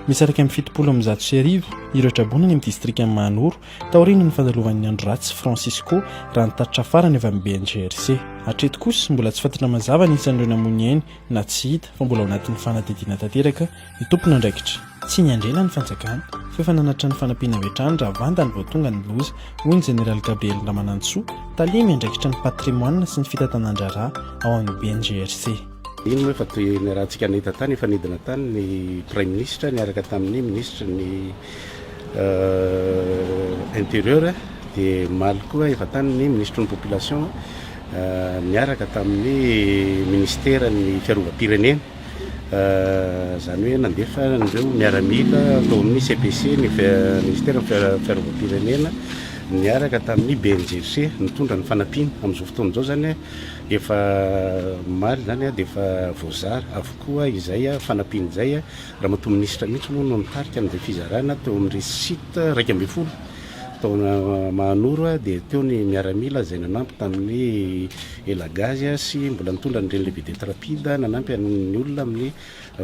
Misy 1171 ireo traboina any amin'ny distrikan'i Mahanoro taorian'ny fandalovan'ny andro ratsy Francisco raha ny tatitra farany avy amin'ny BNGRC. Hatreto kosa, mbola tsy fantatra mazava ny isan'ireo namoy ny ainy na tsy hita fa mbola ao anatin'ny fanadihadiana tanteraka ny tompon'andraikitra. Tsy niandry ela ny fanjakana fa efa nanatitra ny fanampiana avy hatrany raha vantany vao tonga ny loza, hoy ny jeneraly Gabriel Ramanantsoa, tale miandraikitra ny patrimoine sy ny fitantanan-draharaha ao amin'ny BNGRC. Iny moa efa toy ny rahantsika nahita tany, efa nidina tany ny Praiminisitra niaraka tamin'ny minisitry ny Intérieur, dia omaly koa efa tany ny minisitry ny Population niaraka tamin'ny minisiteran'ny Fiarovam-pirenena, izany hoe nandefa an'ireo miaramila tao amin'ny CPC ny minisiteran'ny Fiarovam-pirenena niaraka tamin'ny BNGRC nitondra ny fanampiana. Amin'izao fotoana izao izany Efa omaly izany dia efa voazara avokoa izay fanampiana izay. Ramatoa Minisitra mihitsy moa no nitarika an'izay fizarana teo amin'ireo site 11 tao Mahanoro dia teo ny miaramila izay nanampy tamin'ny elagazy sy mbola nitondra an'ireny levier rapide nanampy an'ny olona amin'ny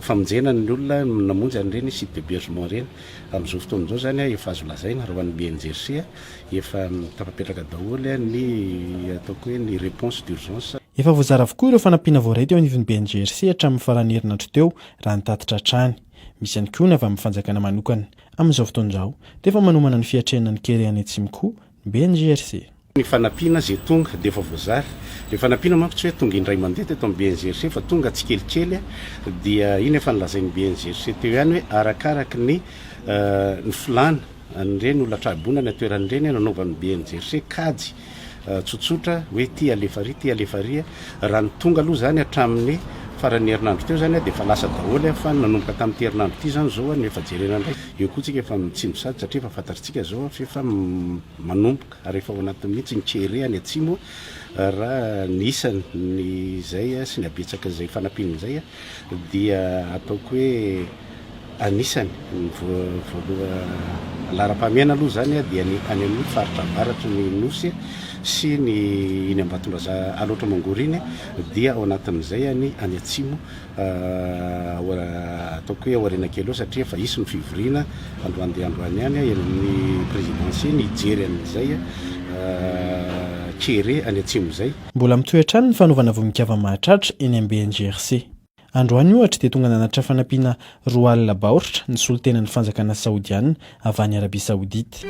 famonjena ny olona namonjy an'ireny site d'hebergement ireny. Amin'izao fotoana izao izany efa azo lazaina raha ho an'ny BNGRC Efa tafapetraka daholo ny ataoko hoe ny réponse d'urgence. Efa voazara avokoa ireo fanampiana voaray teo anivon'ny BNGRC hatramin'ny faran'ny herinandro teo, raha ny tatitra hatrany. Misy ihany koa ny avy amin'ny fanjakana manokana. Amin'izao fotoana izao, dia efa manomana ny fiatrehana ny kere any atsimo koa ny BNGRC. Ny fanampiana izay tonga dia efa voazara. Ilay fanampiana manko tsy hoe tonga indray mandeha teto amin'ny BNGRC fa tonga tsikelikely dia iny efa nolazain'ny BNGRC teo ihany hoe arakaraky ny ny filàna. An'ireny olona tra-boina any an-toerana ireny nanaovan'ny BNGRC kajy tsotsotra hoe ity alefa ary, ity alefa ary. Raha ny tonga aloha izany hatramin'ny faran'ny herinandro teo izany dia efa lasa daholo fa nanomboka tamin'ity herinandro ity izany izao no efa jerena indray. Eo koa tsika efa mitsinjo sady satria efa fantatritsika izao fa efa manomboka ary efa ao anatin'ny mihitsy ny kere any atsimo raha ny isany ny izay sy ny habetsak'izay fanampiana izay dia ataoko hoe Anisany ny voaloha laharam-pahamehana aloha izany dia ny any amin'ny faritra avaratry ny Nosy sy ny iny Ambatondraza Alaotra Mangoro iny dia ao anatin'izay ny any atsimo ataoko hoe aoriana kely eo satria efa hisy ny fivoriana androany dia androany ihany eny amin'ny présidence iny hijery an'izay kere any atsimo izay. Mbola mitohy hatrany ny fanaovana vomin-kava-mahatratra eny amin'ny BNGRC. Androany ohatra dia tonga nanatitra fanampiana 20 baoritra ny solontenan'ny fanjakana Saodiana avy any Arabia Saodita.